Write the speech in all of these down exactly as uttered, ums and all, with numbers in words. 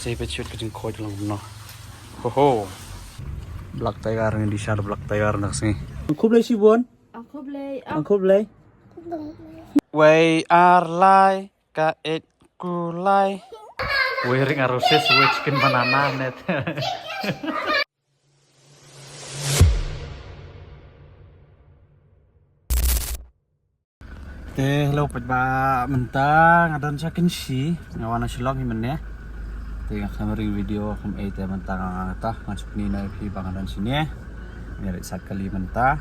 Te peit shit ka jingkhot lang kumno. Ho ho. Black Tiger ngi dih sha Black Tiger na ka sngi. Khublei shibun. Ang khublei. Ang khublei. Wei ar lai ka et kulai. Wei ring arosis wei chicken banana net. Te hello, pat ba mynta nga don sha Kynshi, nga wan na Shillong hi mynne. Te nga khlem ring video kum ei te mynta nga ta nga chukni na phi ba nga don shine. Nga ri sat kali mynta.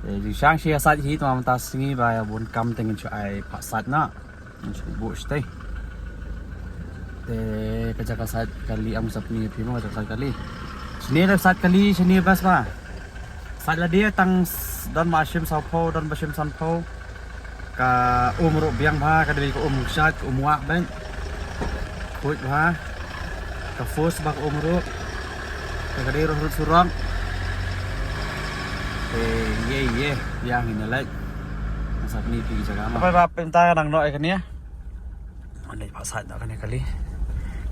Te jing shang shi sat hi tma mynta sngi ba ya bun kam te ngin shu ai pha sat na. Ngan shu buh shatei. Te ka jaka sat kali am sap ni phi mo ka jaka sat kali. Shini da sat kali shini bas ba. Sat lade tang s- don ba shim saw pho don ba shim san pho. Ka um ruh biang ba ka dei ka um sat ka um wak ben. Khuid ba. Ka fus ba ka um ruh. Ka dei ruh ruh surang. Te ye ye biang ina lek. Sat ni pi jaka ma. Apa ba pinta nang no ai kania. Ande pha sat na kane kali.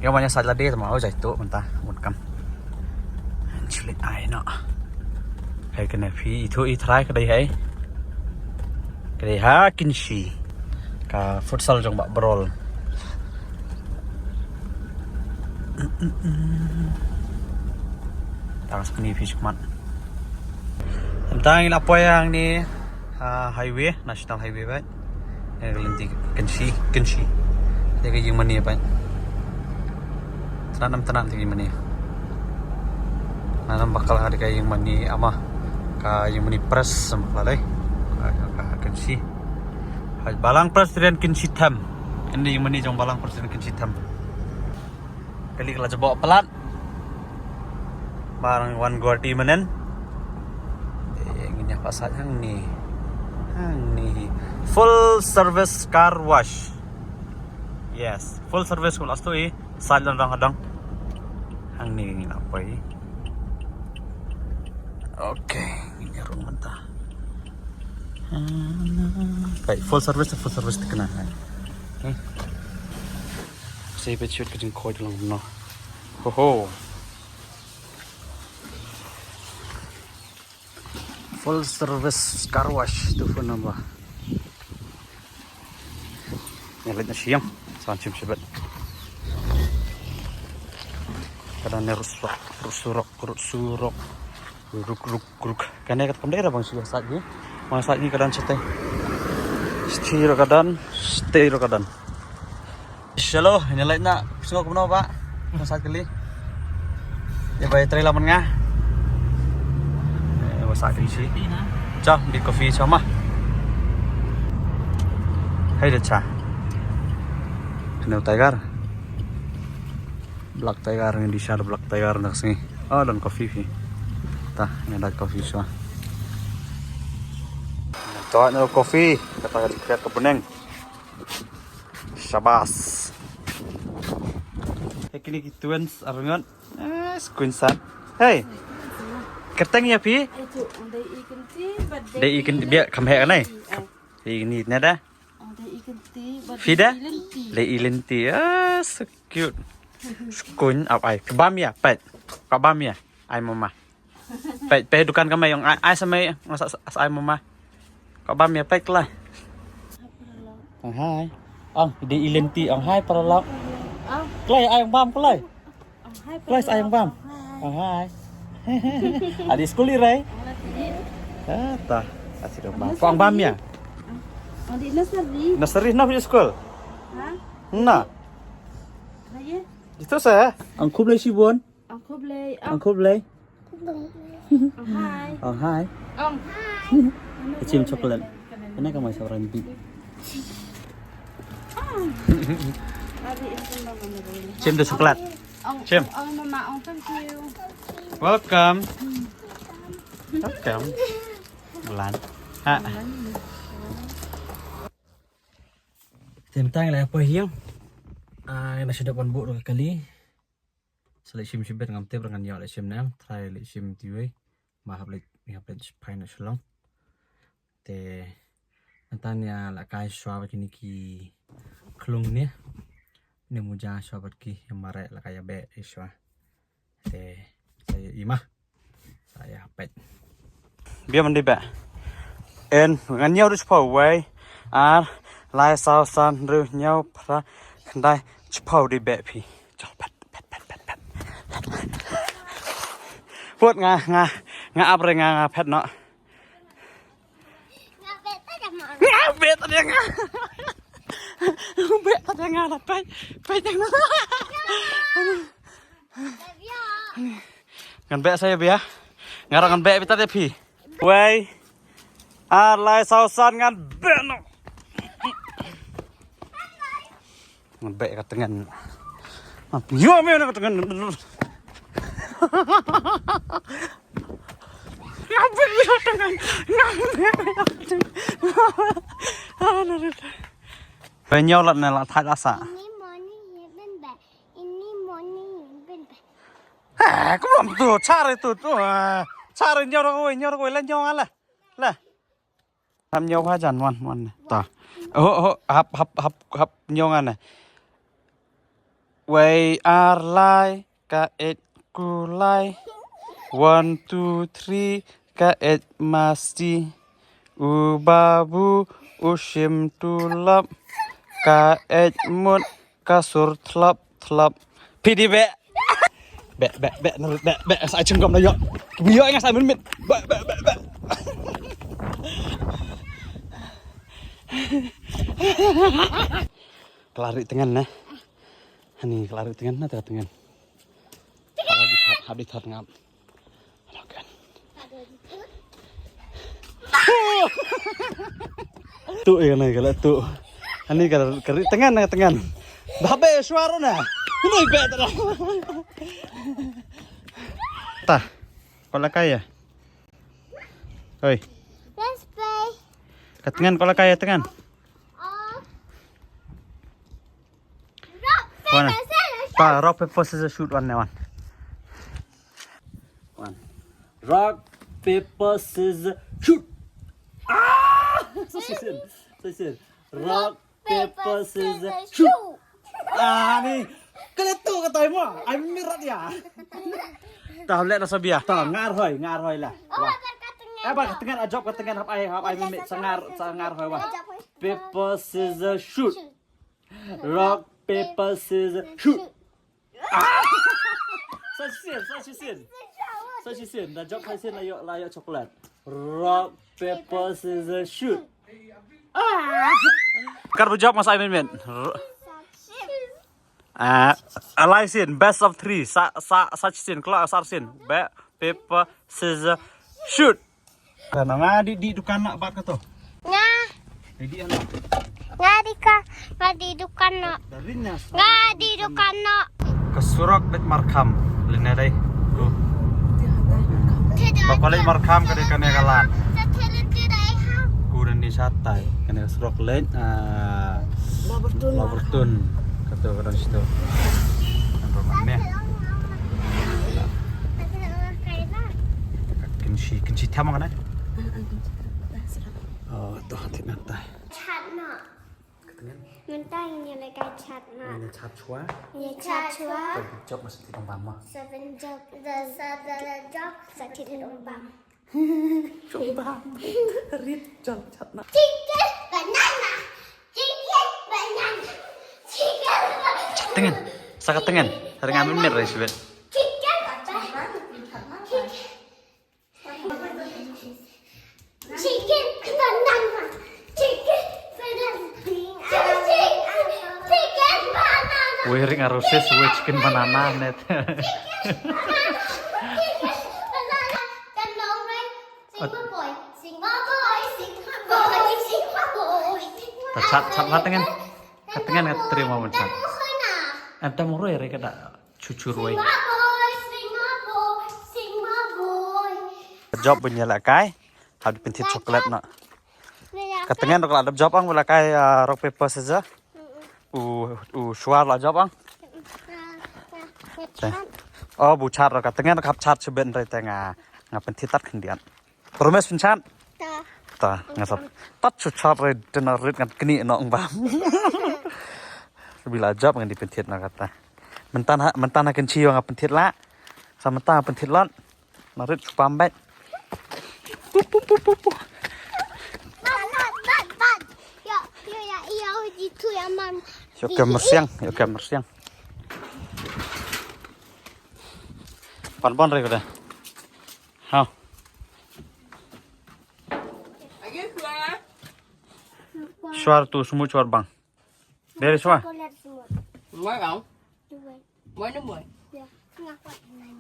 Ïa manya sat lade tama ho jai tu mynta bun kam. Chulit ai no. Hai kane phi itu i try ka dei hai. Ka dei ha Kynshi. Ka futsal jong ba Brol. Tang sini phi chukmat. Tang ila poyang ni ha highway, national highway ba. Ïa ka lynti Kynshi, Kynshi. Ïa ka ïing mane ba. Tnat nam tnat ïa ka ïing mane. Nam bakal ha ka ïing mane ama. Ka ïing mane press sama kala dei. Ka Kynshi. Hai Balang Presbyterian Kynshi Them. Ini ïing mane jong Balang Presbyterian Kynshi Them. Kali kala jabok pelat. Barang wan Guwahati menen. Eh, ngin ïa pasat hang ni. Hang ni. Full service car wash. Yes, full service kul astu i. Sat lan dang hadang. Hang ni ngin ïa poi. Okay, ngin ïa rung mynta. Right, full service, full service te kane. Okay. Sei peit shit ka jingkhot lang kumno. Ho ho. Full service car wash tu phone number. Ïa leit na shyieng. San shim shibit. Ka don ne rusurok, rusurok, rusurok. Ruk ruk ruk. Kane ka kam dei ra bang shu sat hi. Bang sat hi ka don shatei. Shatei ruh ka don, shatei ruh ka don. Shalom, ïa leit na sngew kumno ba. Bang sat kali. Ïa bai trei laman nga. Eh, bang sat kali shi. Cha, di coffee cha ma. Hai de cha. Kane u Tiger. Black Tiger ngi di sha Black Tiger na ka sngi. Oh, don coffee phi. Ta, ngi da coffee shuwa. Ta na coffee, kata ka dikret ka puneng. Shabas. Hei kini ki twins arngot. Eh, skuin san. Hey. Kerteng ïa phi? Dei i kynti, biak kham heh kanai. Dei i ni ne da. Phi da? Dei i lynti. Ah, so cute. Skuin ap ai. Ka bam ïa, peit. Ka bam ïa. Ai mama. Peit, peit dukan ka mai ong ai, ai sa mai, ong sa, sa, sa ai mama. Ka bam ïa, peit klai. Ong hai. Ong dei i lynti, ong hai paralok. Klai ai ong bam klai. Klai sa ai ong bam. Ong hai. Adi skul i rai. Ah, ta. Asi dong bam. Ong bam ïa. Ong di nursery. Nursery na pi skul. Ha? Na. Itu sa. Ang khublei shibun. Ang khublei. Ang khublei. Ang hai. Ang hai. Ang. Chim chocolate. Kane ka mai sa ran bi. Chim da chocolate. Ang, Chim. Ang, ang mama, ang thank you. Welcome. Welcome. Bulan. Ha. Tem tang la pa hiang. Ah, na shadap wan bu ro kali. Sa leit shim shibit ngam tip ra ngan ïoh leit shim nang, try leit shim tiwei. Ma hap leit, hap leit phai na Shillong. Te ngan tan ïa la kai shwa ba kini ki khlung ne. Ni muja shuwa bad ki ïa mareh la ka ïa beh i shuwa. Te sa ïa i ma. Sa ïa peit. Bia mandi beh. En ngan ñiew du chipau wei. Ar lai saw san hynriew hynñiew phra khyndai chipau di beh phi. Chal pet pet pet pet pet. Put nga nga nga ap re nga nga phet no. Nga bet tadi nga. Nga bet tadi nga. Bet tadi nga la peit peit tadi nga. Ngan bet sa ïa bia. Nga ruh ngan bet bita de phi. Wei. Ar lai saw san ngan bet no. Ngan bet ka tngen. Yo me na ka tngen. Ngan bet ka tngen. Ngan bet ka tngen. Ba ñiew lat ne la thait la sa. Ini moni ben ba. Ini moni ben ba. Eh, kum lam tu, chari tu tu. Eh, chari ñiew ra kawei, ñiew ra kawei, la ñiew nga la. La. Hap ñiew ha jan wan wan. Ta. Oh oh hap hap hap hap ñiew nga ne. Wei ar lai ka et ku lai. One two three ka et masti. U babu u shim tulop ka et mut ka sur thlop thlop. Phi di beh. Beh beh beh narut beh beh sa chingom na yo. Yo nga sa min mit. Beh beh beh beh. Ka la ri tngen ne. Hani ka la ri tngen na ta tngen. Hap di thot ngam. Tu ïa nai ka la tu. Ani ka ka ri tngen na tngen. Ba be shuwa ro na. Ni be ta. Ta. Ko la kai ïa. Oi. Let's play. Ka tngen ko la kai ïa tngen. Oh. Rock, paper, scissors, shoot. Pa, rock, paper, scissors, shoot. One, one. One. Rock, paper, scissors, shoot. Ah! Sa shisien. Sa shisien. Rock, paper, scissors, shoot. Ah, ni. Kena tu kata mo. Ai mirat ya. Tah leh na sabia. Tah ngar hoi, ngar hoi lah. Wah. Eh ba ka tngen ajop ka tngen hap ai hap ai mimit sangar sangar hoi wah. Paper scissors shoot. Rock, paper, scissors, shoot. Ah! Sa shisien, sa shisien. Sa shisien, da jop sa shisien la ïoh, la ïoh chocolate. Rock, paper, scissors, shoot. Ah! Kar ba jop nga sa ai mynmiet. R-, ah, alai sien, best of three. Sa, sa, sa shisien, kla sa shisien. Ba, paper, scissors, shoot. Ka na nga di, di dukan na bad ka to. Nga. Di, di ano? Nga di ka, nga di dukan na. Dari na. Nga di dukan na. Ka surok bit markam. Lina dai. Ku. Ba palik markam ka dei kane ka lan. Ku dan di shatai. Kane ka surok leit, ah, Labertun. Labertun. Ka to ka dan situ. Kan rumah ni. Kan si, kan si thamang kan eh? Oh, to hati nantai. Chat na. Katngan. Mentang ini lekai chat na. Ini chat chua. Ini chat chua. Tapi jop masih tidak bama. Seven jop, the, the, the jop, sati tumbang. Tumbang. Rit jol chat na. Chicken banana. Chicken banana. Chicken banana. Chat tengen. Saka tengen. Hari ngamin mir rai sibet. Chicken banana. Chicken. Chicken banana. Chicken banana. Chicken, chicken banana. Wei ring arosis, wei chicken banana net. Chicken banana. Chicken banana. Sing my boy, sing my boy, sing my boy, sing my boy. Ta chat, chat la tengen. Ka tengen ka trio ma chat. Anta muroi re ka da. Chuchur wei. Sing my boy, sing my boy, sing my boy. Jop bunya la kai. Hab di pynthit chocolate na. Ka tengen ka la dep jop ang la kai, ah, rock paper scissors. U, u shuar la jop ang. Oh, bu chat ka tengen ka hap chat cheben re te nga, nga pynthit tat khyndiat. Promise pynchat? Ta. Ta, nga sap. Tat chu chat re dena rit ngat kni no ong bam. Bila jop ngan di pynthied na kata. Mynta ha, mynta ha Kynshi ïa nga pynthied lah. Sa mynta pynthied lot. Narit shu pam bad. Pup, pup, pup, pup, pup. Ban, ban, ban, ban. Ya, ya, ya, ya, di tu ya, mam. Ïoh ka myrsiang, ïoh ka myrsiang. Pan ban re ko da. Hau. Shuar tu semut shuar bang. Dari shuar. Chocolate semut. Mai kau. Dua. Mai ni mai. Ya. Nga kwah ni.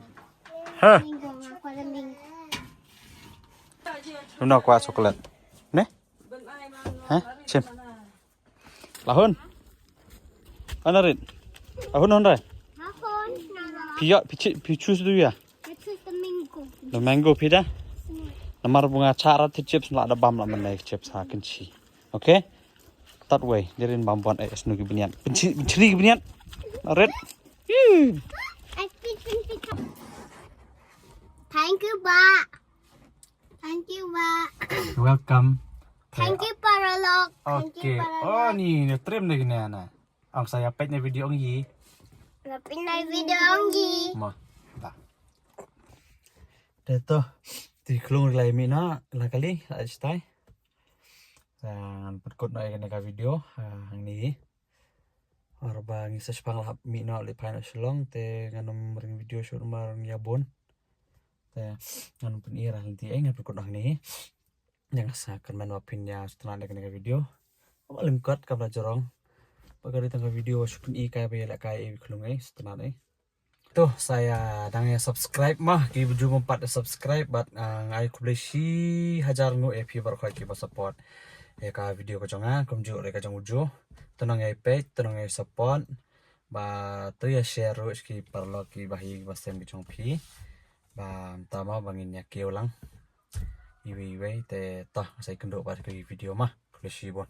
Ha. Minggu, nga kwah ni. Una kwah chocolate. Ne? Ha? Chim. Lahun. Ana rit. Ahun hon rai. Hakon, nara. Pia, pichi, pichus tu ya. Pichus the mango. The mango pida. Semut. Namar bunga chara ti chips la da bam la menai chips ha Kynshi. Okay? That way, dirin bam bon eh snu ki bnian. Pinchi, pinchi ki bnian. Red. Hmm. Thank you, Ba. Thank you, Ba. Welcome. Thank you, Paralok. Thank you, Okay. Paralok. Oh, ni, ni trim lagi ni ana. Ang saya pet ni video ang yi. Tapi na video ang yi. Ma. Ta. Dei to. Ti klung rilai mi na, la kali, la stai. Ngan pynkut noh ïa kane ka video, ah, hangne. Ar ba ngi sa shipang la hap mih noh leit phai noh Shillong, te ngan ym ring video shuh namar ngi ïa bun. Te ngan ym pyni ra lynti ei, ngan pynkut noh hangne. Ïa nga sa kyrmen ba phin ïa sngewtynnat ïa kane ka video. Ba lyngkot kam da jrong. Ba ka dei tang ka video ba shu pyni kai ba ïalehkai ei, khlung ei, sngewtynnat ei. To, sa ïa dang ïa subscribe ma, ki ba ju bym pat ïa subscribe, bad, ah, nga ai khublei shi hajar nguh ïa phi baroh ki ba support ïa ka video ka jong nga, kumjuh ruh ka jong u Ju. To nang ïa peit, to nang ïa support, ba to ïa share ruh sha ki paralok ki bahaïing basem ki jong phi. Ba mynta ma ba ngin ïa kiew lang iwei iwei, te to sa ïakynduh pat ha ki video ma. Khublei shibun.